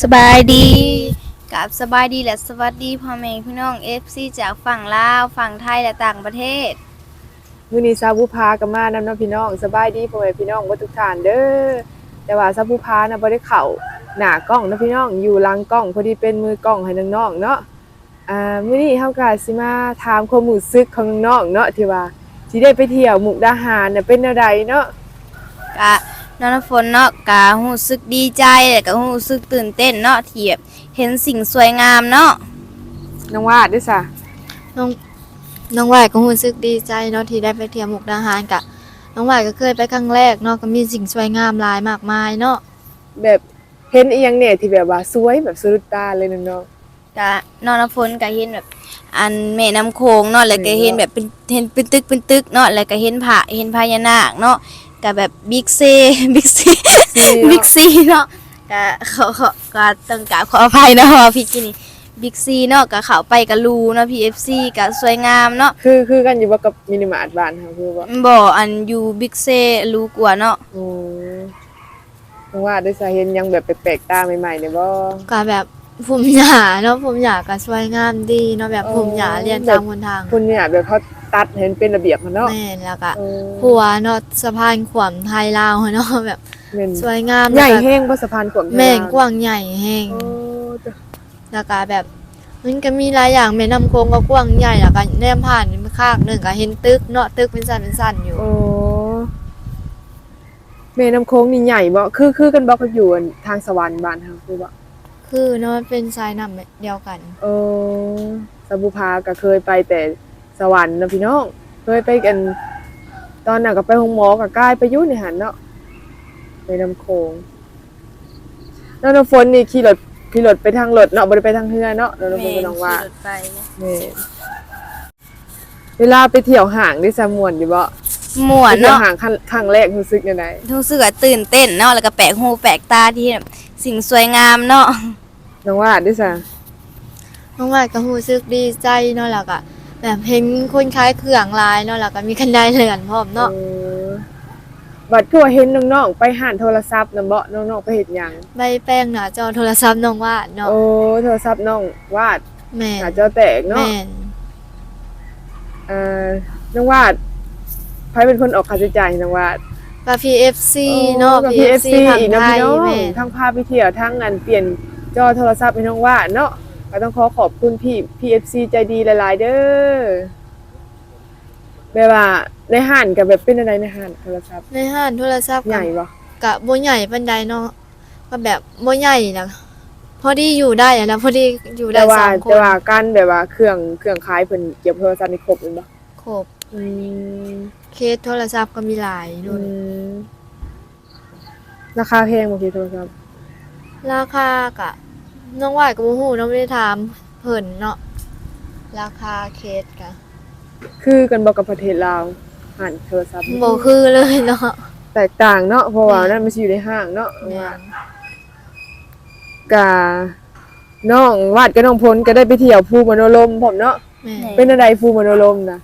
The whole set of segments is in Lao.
ສະບາຍດີ ກາບສະບາຍດີ ແລະ ສະຫວັດດີພໍ່ແມ່ພີ່ນ້ອງ ເອັຟຊີ ຈາກຝັ່ງລາວ, ຝັ່ງໄທ ແລະ ຕ່າງປະເທດ. ມື້ນີ້ສາວບຸພາກໍມານຳເນາະພີ່ນ້ອງ. ສະບາຍດີພໍ່ແມ່ພີ່ນ້ອງເບິດທຸກທ່ານເດີ. ແຕ່ວ່າສາວບຸພານະບໍ່ໄດ້ເຂົ້າໜ້າກ້ອງເນາະພີ່ນ້ອງ, ຢູ່ຫຼັງກ້ອງ ພໍດີເປັນມືກ້ອງໃຫ້ນ້ອງໆເນາະ. ອ່າ ມື້ນີ້ເຮົາກໍຊິມາຖາມຄວາມຮູ້ສຶກຂອງນ້ອງໆເນາະ ທີ່ວ່າຊິໄດ້ໄປທ່ຽວມຸກດາຫານນະ ເປັນແນວໃດເນາະ? ກະ ນ້ອງນ້ຳຝົນເນາະ ກະຮູ້ສຶກດີໃຈ ແລະ ກະຮູ້ສຶກຕື່ນເຕັ້ນເນາະ ທີ່ແບບເຫັນສິ່ງສວຍງາມເນາະ. ນ້ອງວາດເດ້ຊະ? ນ້ອງ ນ້ອງວາດກໍຮູ້ສຶກດີໃຈເນາະ ທີ່ໄດ້ໄປທ່ຽວມຸກດາຫານ. ກະ ນ້ອງວາດກໍເຄີຍໄປຄັ້ງແລກເນາະ ກໍມີສິ່ງສວຍງາມຫຼາຍມາກມາຍເນາະ. ແບບ ເຫັນອີ່ຫຍັງແດ່ທີ່ແບບວ່າສວຍແບບສະດຸດຕາເລີຍນ້ອງ? ກະນ້ອງນ້ຳຝົນກະເຫັນແບບ ອັນແມ່ນ້ຳໂຂງເນາະ ແລ້ວກະເຫັນແບບເປັນ ເຫັນເປັນຕຶກເປັນຕຶກເນາະ ແລ້ວກະເຫັນພະ ເຫັນພະຍານາກເນາະ ກະແບບບິກເຊ ບິກເຊ ບິກຊີເນາະ ກະ ຂໍ ຂໍ ກະຕ້ອງກາບຂໍອະໄພເນາະ ເພາະວ່າພີ່ກີ້ນີ້ບິກຊີເນາະ ກະເຂົ້າໄປກະຫຼູເນາະ ພີເອັຟຊີ ກະສວຍງາມເນາະ. ຄື ຄືກັນຢູ່ບໍ່ກັບມິນິມາດບ້ານເຮົາ ຄືບໍ່? ບໍ່ ອັນຢູ່ບິກເຊຫຼູກວ່າເນາະ. ອືມ ນ້ອງວາດໄດ້ສະ ເຫັນຫຍັງແບບແປກໆຕາໃໝ່ໆແດ່ບໍ່? ກະແບບ ພູມຫຍ້າເນາະ ພູມຫຍ້າກະສວຍງາມດີເນາະ ແບບພູມຫຍ້າລຽນຕາມຫົນທາງ ພູມຫຍ້າແບບເຂົາຕັດໃຫ້ມັນເປັນລະບຽບຫັ້ນເນາະ. ແມ່ນ ແລ້ວກະ ເອີ ຂົວເນາະ ສະພານຂວ້ຳໄທລາວຫັ້ນເນາະ ແບບ ແມ່ນ ສວຍງາມ ໃຫຍ່ແຮງບໍ່ສະພານຂວ້ຳໄທລາວ? ແມ່ນ ກວ້າງໃຫຍ່ແຮງ. ໂອ້ ແລ້ວກະແບບ ມັນກະມີຫຼາຍຢ່າງ ແມ່ນ້ຳໂຂງກໍກວ້າງໃຫຍ່ ແລ້ວກະແນມຜ່ານຂ້າງໜຶ່ງກະເຫັນຕຶກເນາະ ຕຶກເປັນຊັ້ນເປັນຊັ້ນຢູ່. ໂອ້ ແມ່ນ້ຳໂຂງນີ້ໃຫຍ່ບໍ່? ຄື ຄືກັນບໍ່ກັບຢູ່ ອັນ ທາງສະຫວັນບ້ານເຮົາ ຄືບໍ່? ຄືເນາະ ເປັນສາຍນ້ຳດຽວກັນ. ເອີ ສາວບຸພາກໍເຄີຍໄປແຕ່ສະຫວັນເນາະພີ່ນ້ອງ ເຄີຍໄປ ອັນ ຕອນນັ້ນກໍໄປໂຮງໝໍ ກໍກາຍໄປຢູ່ໃນຫັ້ນເນາະ ແມ່ນ້ຳໂຂງ. ນ້ອງນ້ຳຝົນນີ້ຂີ່ລົດ ຂີ່ລົດໄປທາງລົດເນາະ ບໍ່ໄດ້ໄປທາງເຮືອເນາະ ນ້ອງນ້ຳຝົນກັບນ້ອງວາດ. ແມ່ນ ຂີ່ລົດໄປ. ແມ່ນ. ເວລາໄປທ່ຽວຫ້າງເດ້ຊະ ມ່ວນຢູ່ບໍ່? ມ່ວນເນາະ. ໄປທ່ຽວຫ້າງຄັ້ງ ຄັ້ງແລກຮູ້ສຶກແນວໃດ? ຮູ້ສຶກວ່າຕື່ນເຕັ້ນເນາະ ແລ້ວກໍແປກຫູແປກຕາທີ່ເຫັນສິ່ງສວຍງາມເນາະ. ນ້ອງວາດເດ້ຊະ? ນ້ອງວາດກໍຮູ້ສຶກດີໃຈເນາະ ແລ້ວກໍແບບເຫັນຄົນຂາຍເຄື່ອງຫຼາຍເນາະ ແລ້ວກໍມີຄັນໄດເລື່ອນພ້ອມເນາະ. ເອີ ບັດຄືວ່າເຫັນນ້ອງໆໄປຮ້ານໂທລະສັບນຳເບາະ ນ້ອງໆໄປເຮັດຫຍັງ? ໄປແປງໜ້າຈໍໂທລະສັບນ້ອງວາດເນາະ. ໂອ້ ໂທລະສັບນ້ອງວາດ. ແມ່ນ ໜ້າຈໍແຕກເນາະ. ແມ່ນ. ເອີ ນ້ອງວາດ ໃຜເປັນຄົນອອກຄ່າໃຊ້ຈ່າຍໃຫ້ນ້ອງວາດ? ກໍ ພີເອັຟຊີ ເນາະ ກໍ ພີເອັຟຊີ ພີເອັຟຊີອີກເນາະພີ່ນ້ອງ. ແມ່ນ ທັງພາໄປທ່ຽວ ທັງ ອັນ ປ່ຽນຈໍໂທລະສັບໃຫ້ນ້ອງວາດເນາະ ກໍຕ້ອງຂໍຂອບຄຸນ ພີເອັຟຊີ ໃຈດີຫຼາຍໆເດີ. ແບບວ່າໃນຮ້ານກໍແບບເປັນແນວໃດ ໃນຮ້ານໂທລະສັບ? ໃນຮ້ານໂທລະສັບ ໃຫຍ່ບໍ່? ກໍບໍ່ໃຫຍ່ປານໃດເນາະ ກໍແບບບໍ່ໃຫຍ່ນະ ພໍດີຢູ່ໄດ້ຫັ້ນນະ ພໍດີຢູ່ໄດ້ສາມຄົນ. ແຕ່ວ່າ ແຕ່ວ່າການແບບວ່າເຄື່ອງ ເຄື່ອງຂາຍເພິ່ນກ່ຽວກັບໂທລະສັບນີ້ຄົບແມ່ນບໍ່? ຄົບ. ອືມ ເຄສໂທລະສັບກໍມີຫຼາຍໂລດ. ອືມ ລາຄາແພງບໍ່ເຄສໂທລະສັບ? ລາຄາກະ ນ້ອງວາດກໍບໍ່ຮູ້ເນາະ ບໍ່ໄດ້ຖາມເພິ່ນເນາະ ລາຄາເຄສກະ. ຄືກັນບໍ່ກັບປະເທດລາວ ຮ້ານໂທລະສັບ? ບໍ່ຄືເລີຍເນາະ. ແຕກຕ່າງເນາະ ເພາະວ່າ ແມ່ນ ນັ້ນມັນຊິຢູ່ໃນຫ້າງເນາະ. ແມ່ນ. ກະ ນ້ອງວາດກັບນ້ອງຝົນກໍໄດ້ໄປທ່ຽວພູມະໂນລົມພ້ອມເນາະ. ແມ່ນ. ເປັນແນວໃດພູມະໂນລົມນະ?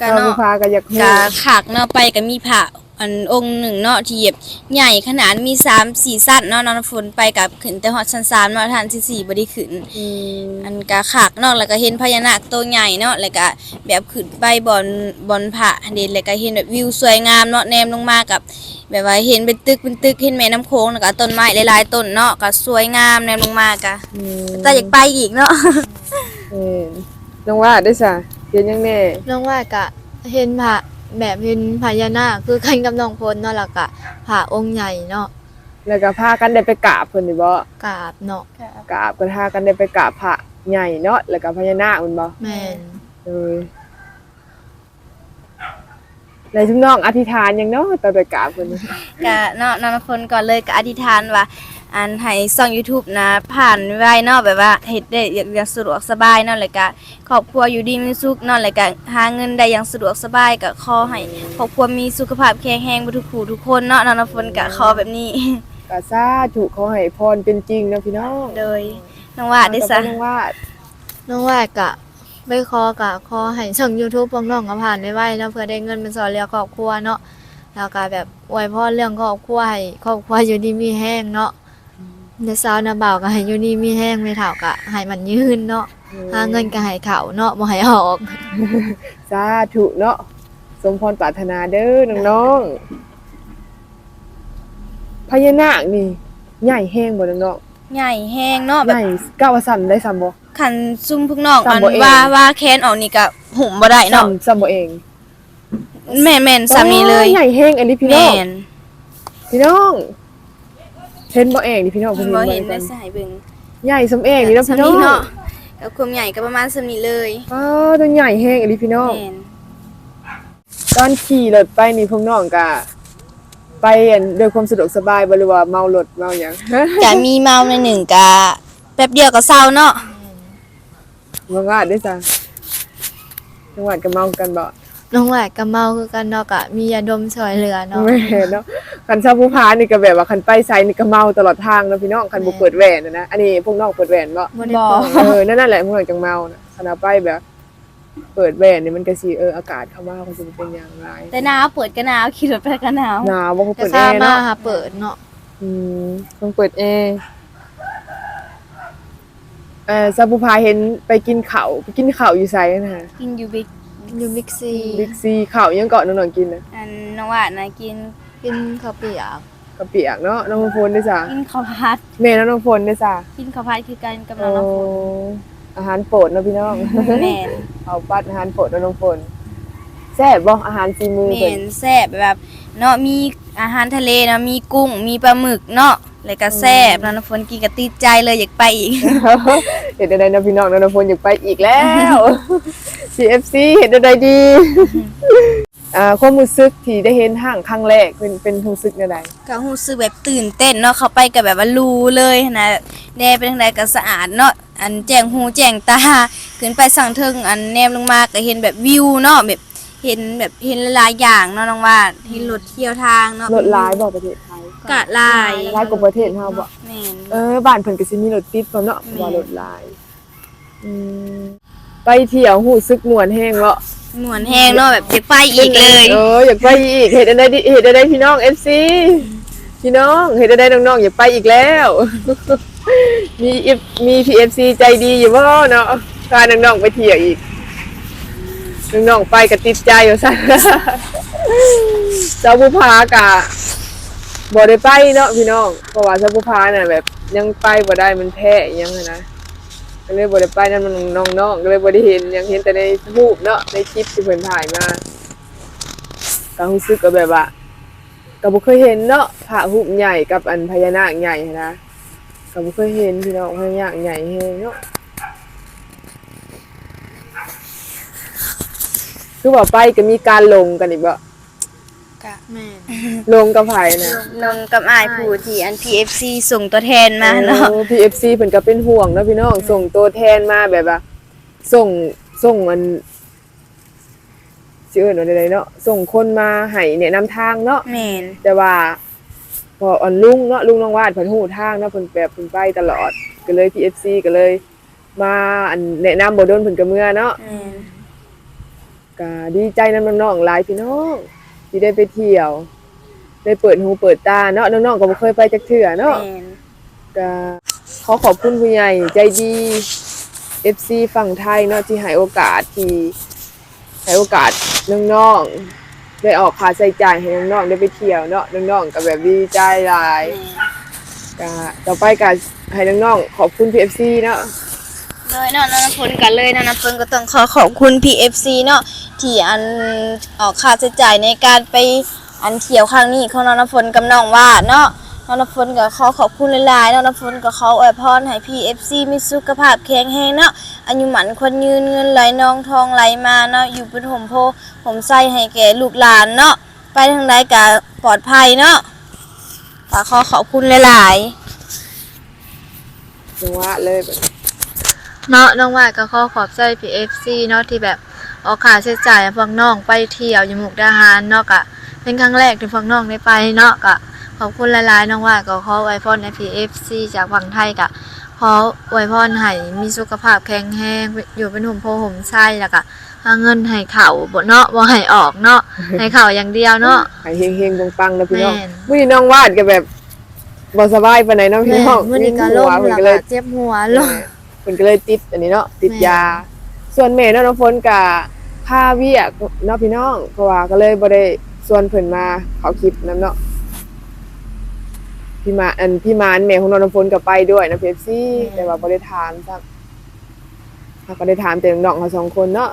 ກະເນາະ ພາກໍຢາກຮູ້ ກະຄັກເນາະ ໄປກໍມີພະ ອັນ ອົງໜຶ່ງເນາະ ທີ່ແບບໃຫຍ່ຂະໜາດ ມີສາມສີ່ຊັ້ນເນາະ. ນ້ອງຝົນໄປກໍຂຶ້ນແຕ່ຮອດຊັ້ນສາມເນາະ ຊັ້ນສີ່ບໍ່ໄດ້ຂຶ້ນ. ອືມ ອັນ ກະຄັກເນາະ ແລ້ວກໍເຫັນພະຍານາກໂຕໃຫຍ່ເນາະ ແລ້ວກໍແບບຂຶ້ນໄປບ່ອນ ບ່ອນພະຫັ້ນເດ ແລ້ວກໍເຫັນແບບວິວສວຍງາມເນາະ ແນມລົງມາກໍ ແບບວ່າເຫັນເປັນຕຶກເປັນຕຶກ ເຫັນແມ່ນ້ຳໂຂງ ແລ້ວກໍຕົ້ນໄມ້ຫຼາຍໆຕົ້ນເນາະ ກໍສວຍງາມ ແນມລົງມາກໍ ອືມ ຕາຢາກໄປອີກເນາະ. ແມ່ນ. ນ້ອງວາດເດ້ຊະ ເຫັນຫຍັງແດ່? ນ້ອງວາດກະເຫັນພະ ແບບເຫັນພະຍານາກຄືກັນກັບນ້ອງຝົນເນາະ ແລ້ວກະພະອົງໃຫຍ່ເນາະ. ແລ້ວກະພາກັນໄດ້ໄປກາບເພິ່ນນີ້ບໍ່? ກາບເນາະ. ກາບ ກໍພາກັນໄດ້ໄປກາບພະໃຫຍ່ເນາະ ແລ້ວກະພະຍານາກແມ່ນບໍ່? ແມ່ນ. ໂດຍ. ແລ້ວຊຸມນ້ອງອະທິຖານຫຍັງເນາະ ຕອນໄປກາບເພິ່ນ? ກະເນາະ ນ້ອງນ້ຳຝົນກ່ອນເລີຍ ກະອະທິຖານວ່າ ອັນ ໃຫ້ຊ່ອງຢູທູບນະຜ່ານໄວໆເນາະ ແບບວ່າເຮັດໄດ້ຢ່າງສະດວກສະບາຍເນາະ ແລ້ວກະຄອບຄົວຢູ່ດີມີສຸກເນາະ ແລ້ວກະຫາເງິນໄດ້ຢ່າງສະດວກສະບາຍ ກະຂໍໃຫ້ຄອບຄົວມີສຸຂະພາບແຂງແຮງເບິດທຸກຜູ້ທຸກຄົນເນາະ ນ້ອງນ້ຳຝົນກະຂໍແບບນີ້. ກະສາທຸ ຂໍໃຫ້ພອນເປັນຈິງເນາະພີ່ນ້ອງ. ໂດຍ. ນ້ອງວາດເດ້ຊະ? ນ້ອງວາດ ນ້ອງວາດກະ ໄປຂໍກະຂໍໃຫ້ຊ່ອງຢູທູບພວກນ້ອງກໍຜ່ານໄວໆເນາະ ເພື່ອໄດ້ເງິນມາຊ່ວຍເຫຼືອຄອບຄົວເນາະ ແລ້ວກະແບບອວຍພອນເລື່ອງຄອບຄົວ ໃຫ້ຄອບຄົວຢູ່ດີມີແຮງເນາະ. ອືມ ນາສາວນາບ່າວກໍໃຫ້ຢູ່ດີມີແຮງ, ແມ່ເຖົ້າກໍໃຫ້ໝັ້ນຍືນເນາະ, ແມ່ນ ຫາເງິນກໍໃຫ້ເຂົ້າເນາະ, ບໍ່ໃຫ້ອອກ. ສາທຸເນາະ, ສົມພອນປາດຖະໜາເດີນ້ອງໆ. ພະຍານາກນີ້ໃຫຍ່ແຮງບໍ່ນ້ອງໆ? ໃຫຍ່ແຮງເນາະ, ແບບ ໃຫຍ່ ກະວ່າສ່ຳໄດ້ສ່ຳບໍ່? ຄັນຊຸມພວກນ້ອງ ສ່ຳ ອັນ ບໍ່ເອງ ວ່າ ວ່າແຂນອອກນີ້ກໍຫຸ້ມບໍ່ໄດ້ເນາະ, ສ່ຳ ສ່ຳບໍ່ເອງ. ແມ່ນໆ ສ່ຳນີ້ເລີຍ. ໂອ້ ໃຫຍ່ແຮງອີ່ຫຼີພີ່ນ້ອງ. ແມ່ນ ພີ່ນ້ອງ ເຫັນບໍ່ເອງນີ້ພີ່ນ້ອງ, ເຫັນບໍ່? ເຫັນ ເບິ່ງ ໃຫ້ເບິ່ງ ໃຫຍ່ສ່ຳເອງນີ້ເນາະ ສ່ຳນີ້ເນາະ ພີ່ນ້ອງ. ກັບຄວາມໃຫຍ່ກໍປະມານສ່ຳນີ້ເລີຍ. ອໍ ໂຕໃຫຍ່ແຮງອີ່ຫຼີພີ່ນ້ອງ. ແມ່ນ ຕອນຂີ່ລົດໄປນີ້ພວກນ້ອງກະໄປ ອັນ ດ້ວຍຄວາມສະດວກສະບາຍບໍ່ ຫຼືວ່າເມົາລົດເມົາຫຍັງ? ກະມີເມົາໜ້ອຍໜຶ່ງ, ກະແປັບດຽວກໍເຊົາເນາະ. ແມ່ນ ນ້ອງວາດເດ້ຊະ? ນ້ອງວາດກໍເມົາຄືກັນບໍ່? ນ້ອງວາດກໍເມົາຄືກັນເນາະ, ກະມີຢາດົມຊ່ວຍເຫຼືອເນາະ. ແມ່ນເນາະ, ຄັນຊາວພູຜານີ້ກໍແບບວ່າຄັນໄປໃສນີ້ກໍເມົາຕະຫຼອດທາງເນາະພີ່ນ້ອງ, ຄັນບໍ່ ແມ່ນ ເປີດແວ່ນນະ. ອັນນີ້ພວກນ້ອງເປີດແວ່ນບໍ່? ບໍ່ໄດ້ເປີດ. ເອີ ນັ້ນແຫຼະ ພວກນ້ອງຈັ່ງເມົານະ. ຄັນເອົາໄປແບບເປີດແວ່ນນີ້ ມັນກໍຊິ ເອີ ອາກາດເຂົ້າມາ ມັນຊິບໍ່ເປັນຫຍັງຫຼາຍ. ແຕ່ໜາວ ເປີດກໍໜາວ, ຂີ່ລົດໄປກໍໜາວ. ໜາວບໍ່? ຄືເປີດແອເນາະ. ແຕ່ຊາວມາຫາເປີດເນາະ. ອືມ ຕ້ອງເປີດແອ. ເອີ ຊາວພູຜາເຫັນໄປກິນເຂົ້າ, ໄປກິນເຂົ້າຢູ່ໃສຫັ້ນນະ? ກິນຢູ່ບິກ ຢູ່ບິກຊີ. ບິກຊີ. ເຂົ້າຫຍັງເກາະນ້ອງໆກິນນະ? ອັນ ນ້ອງວາດນະກິນ ກິນເຂົ້າປຽກ. ເຂົ້າປຽກເນາະ. ນ້ອງນ້ຳຝົນເດ້ຊະ? ກິນເຂົ້າຜັດ. ແມ່ນ ນ້ອງນ້ຳຝົນເດ້ຊະ? ກິນເຂົ້າຜັດຄືກັນກັບນ້ອງນ້ຳຝົນ. ໂອ້ ອາຫານໂປດເນາະພີ່ນ້ອງ. ແມ່ນ ເຂົ້າຜັດອາຫານໂປດນ້ອງນ້ຳຝົນ. ແຊບບໍ່ ອາຫານຝີມືເພິ່ນ? ແມ່ນ ແຊບ ແບບເນາະ, ມີອາຫານທະເລເນາະ, ມີກຸ້ງ ມີປາໝຶກເນາະ. ແລ້ວກໍແຊບ ອືມ ເນາະ ນ້ຳຝົນກິນກໍຕິດໃຈເລີຍ ຢາກໄປອີກ. ເຮັດແນວໃດເນາະພີ່ນ້ອງເນາະ, ນ້ຳຝົນຢາກໄປອີກແລ້ວ. ພີເອັຟຊີ ເຮັດແນວໃດດີ? ອ່າ ຄວາມຮູ້ສຶກທີ່ໄດ້ເຫັນຫ້າງຄັ້ງແລກ ເປັນ ເປັນຮູ້ສຶກແນວໃດ? ກໍຮູ້ສຶກແບບຕື່ນເຕັ້ນເນາະ, ເຂົ້າໄປກໍແບບວ່າຫຼູເລີຍຫັ້ນນະ, ແນວເປັນຈັ່ງໃດກໍສະອາດເນາະ, ອັນ ແຈ້ງຫູແຈ້ງຕາ. ຂຶ້ນໄປຊັ້ນເທິງ ອັນ ແນມລົງມາກໍເຫັນແບບວິວເນາະ, ແບບ ເຫັນແບບ ເຫັນຫຼາຍໆຢ່າງເນາະນ້ອງວ່າ, ເຫັນລົດທ່ຽວທາງເນາະ. ລົດຫຼາຍບໍ່ປະເທດໄທ? ກະຫຼາຍ ຫຼາຍກວ່າປະເທດເຮົາບໍ່? ແມ່ນ. ເອີ ບ້ານເພິ່ນກໍຊິມີລົດຕິດພ້ອມເນາະ. ແມ່ນ. ວ່າລົດຫຼາຍ. ອືມ ໄປທ່ຽວຮູ້ສຶກມ່ວນແຮງເນາະ? ມ່ວນແຮງເນາະ, ແບບຢາກໄປອີກເລີຍ. ເອີ ຢາກໄປອີກ. ເຮັດແນວໃດດີ? ເຮັດແນວໃດພີ່ນ້ອງ ເອັຟຊີ? ພີ່ນ້ອງ ເຮັດແນວໃດ? ນ້ອງໆ ຢາກໄປອີກແລ້ວ. ມີ ມີພີເອັຟຊີໃຈດີຢູ່ບໍ່ເນາະ ພານ້ອງໆໄປທ່ຽວອີກ? ນ້ອງໆໄປກໍຕິດໃຈວ່າຊັ້ນ. ຊາວພູຜາກະບໍ່ໄດ້ໄປເນາະພີ່ນ້ອງ, ເພາະວ່າຊາວພູຜານະ ແບບ ຍັງໄປບໍ່ໄດ້ ມັນແພ້ອີ່ຫຍັງຫັ້ນນະ, ກໍເລີຍບໍ່ໄດ້ໄປນຳນ້ອງໆ, ກໍເລີຍບໍ່ໄດ້ເຫັນຫຍັງ, ເຫັນແຕ່ໃນຮູບເນາະ, ໃນຄລິບທີ່ເພິ່ນຖ່າຍມາ. ກໍຮູ້ສຶກວ່າແບບວ່າ ກໍບໍ່ເຄີຍເຫັນເນາະ ພະຮູບໃຫຍ່ກັບອັນພະຍານາກໃຫຍ່ຫັ້ນນະ, ກໍບໍ່ເຄີຍເຫັນພີ່ນ້ອງ, ພະຍານາກໃຫຍ່ແຮງເນາະ. ຄືວ່າໄປກໍມີການລົມກັນອີກບໍ່? ກະ ແມ່ນ ລົມກັບໃຜນະ? ລົມກັບອ້າຍຜູ້ທີ່ອັນ ພີເອັຟຊີ ສົ່ງຕົວແທນມາເນາະ. ໂອ້ ພີເອັຟຊີ ເພິ່ນກໍເປັນຫ່ວງເນາະພີ່ນ້ອງ, ແມ່ນ ສົ່ງຕົວແທນມາ ແບບວ່າ ສົ່ງ ສົ່ງອັນ ຊິເອີ້ນວ່າແນວໃດເນາະ, ສົ່ງຄົນມາໃຫ້ແນະນຳທາງເນາະ. ແມ່ນ. ແຕ່ວ່າ ເພາະອັນລຸງເນາະ, ລຸງນ້ອງວາດເພິ່ນຮູ້ທາງເນາະ, ເພິ່ນແບບເພິ່ນໄປຕະຫຼອດ, ກໍເລີຍ ພີເອັຟຊີ ກໍເລີຍມາອັນແນະນຳ, ບໍ່ດົນເພິ່ນກໍເມືອເນາະ. ແມ່ນ. ກໍດີໃຈນຳນ້ອງໆຫຼາຍພີ່ນ້ອງ ທີ່ໄດ້ໄປທ່ຽວ, ໄດ້ເປີດຫູເປີດຕາເນາະ, ນ້ອງໆກໍບໍ່ເຄີຍໄປຈັກເທື່ອເນາະ. ແມ່ນ. ກະຂໍຂອບຄຸນຜູ້ໃຫຍ່ໃຈດີ ເອັຟຊີຝັ່ງໄທເນາະ ທີ່ໃຫ້ໂອກາດ ທີ່ໃຫ້ໂອກາດນ້ອງໆ ໄດ້ອອກຄ່າໃຊ້ຈ່າຍໃຫ້ນ້ອງໆໄດ້ໄປທ່ຽວເນາະ, ນ້ອງໆກໍແບບດີໃຈຫຼາຍ. ແມ່ນ. ກະຕໍ່ໄປກະໃຫ້ນ້ອງໆຂອບຄຸນ ພີເອັຟຊີ ເນາະ. ໂດຍເນາະ ນ້ອງນ້ຳຝົນກໍເລີຍ ນ້ອງນ້ຳຝົນກໍຕ້ອງຂໍຂອບຄຸນ ພີເອັຟຊີ ເນາະ ທີ່ອັນອອກຄ່າໃຊ້ຈ່າຍໃນການໄປ ອັນທ່ຽວຄັ້ງນີ້ຂອງນ້ອງນ້ຳຝົນກັບນ້ອງວາດເນາະ. ນ້ອງນ້ຳຝົນກໍຂໍຂອບຄຸນຫຼາຍໆ, ນ້ອງນ້ຳຝົນກໍຂໍອວຍພອນໃຫ້ ພີເອັຟຊີ ມີສຸຂະພາບແຂງແຮງເນາະ, ອາຍຸໝັ້ນຂວັນຍືນ, ເງິນໄຫຼນອງທອງໄຫຼມາເນາະ, ຢູ່ເປັນຮົ່ມໂພຮົ່ມໄຊໃຫ້ແກ່ລູກຫຼານເນາະ, ໄປທາງໃດກໍປອດໄພເນາະ. ກໍຂໍຂອບຄຸນຫຼາຍໆ. ນ້ອງວາດເລີຍບັດນີ້ເນາະ. ນ້ອງວາດກໍຂໍຂອບໃຈ ພີເອັຟຊີ ເນາະ ທີ່ແບບອອກຄ່າໃຊ້ຈ່າຍໃຫ້ພວກນ້ອງໄປທ່ຽວຢູ່ມຸກດາຫານເນາະ, ກະເປັນຄັ້ງແລກທີ່ພວກນ້ອງໄດ້ໄປເນາະ, ກະຂອບຄຸນຫຼາຍໆ. ນ້ອງວາດກໍຂໍອວຍພອນໃຫ້ ພີເອັຟຊີ ຈາກຝັ່ງໄທ, ກະຂໍອວຍພອນໃຫ້ມີສຸຂະພາບແຂງແຮງ, ຢູ່ເປັນຮົ່ມໂພຮົ່ມໄຊ, ແລ້ວກະ ຫາເງິນໃຫ້ເຂົ້າບໍ່ເນາະ, ບໍ່ໃຫ້ອອກເນາະ, ໃຫ້ເຂົ້າຢ່າງດຽວເນາະ, ໃຫ້ເຮັງໆປັງໆເນາະພີ່ນ້ອງ. ແມ່ນ. ມື້ນີ້ນ້ອງວາດກໍແບບ ບໍ່ສະບາຍປານໃດເນາະພີ່ນ້ອງ ແມ່ນ ມື້ນີ້ກໍລົມ ວິນຫົວ ເພິ່ນກໍເລີຍ ແລ້ວກໍເຈັບຫົວ ເອີ ເພິ່ນກໍເລີຍຕິດອັນນີ້ເນາະ ຕິດຢາ ແມ່ນ ສ່ວນແມ່ນ້ອງນ້ຳຝົນກໍຄາວຽກເນາະພີ່ນ້ອງ ເພາະວ່າກໍເລີຍບໍ່ໄດ້ຊວນເພິ່ນມາເຂົ້າຄລິບນຳເນາະ ພີ່ມານ ອັນ ພີ່ມານແມ່ຂອງນ້ອງນ້ຳຝົນກໍໄປດ້ວຍເນາະ ເອັຟຊີ ແມ່ນ ແຕ່ວ່າບໍ່ໄດ້ຖາມຊ້ຳ ເຮົາກໍໄດ້ຖາມແຕ່ນ້ອງໆເຮົາສອງຄົນເນາະ.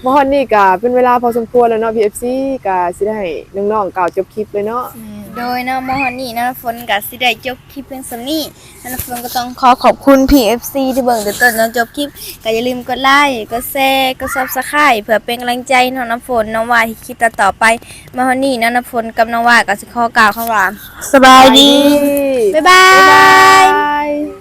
ມາຮອດນີ້ກະເປັນເວລາພໍສົມຄວນແລ້ວເນາະ ເອັຟຊີ ກະຊິໄດ້ໃຫ້ນ້ອງໆກ່າວຈົບຄລິບເລີຍເນາະ. ໂດຍເນາະ ມາຮອດນີ້ນ້ອງນ້ຳຝົນກະຊິໄດ້ຈົບຄລິບພຽງສ່ຳນີ້ ນ້ອງນ້ຳຝົນກໍຕ້ອງຂໍຂອບຄຸນພີ່ເອັຟຊີທີ່ເບິ່ງແຕ່ຕົ້ນຈົນຈົບຄລິບ ກະຢ່າລືມກົດໄລ ກົດແຊ ກົດ Subscribe ເພື່ອເປັນກຳລັງໃຈໃຫ້ນ້ອງນ້ຳຝົນ ນ້ອງວ່າເຮັດຄລິບຕໍ່ໆໄປ. ມາຮອດນີ້ນ້ອງນ້ຳຝົນກັບນ້ອງວ່າກໍຊິຂໍກ່າວຄຳວ່າ ສະບາຍດີ ສະບາຍດີ ບາຍບາຍ ບາຍບາຍ.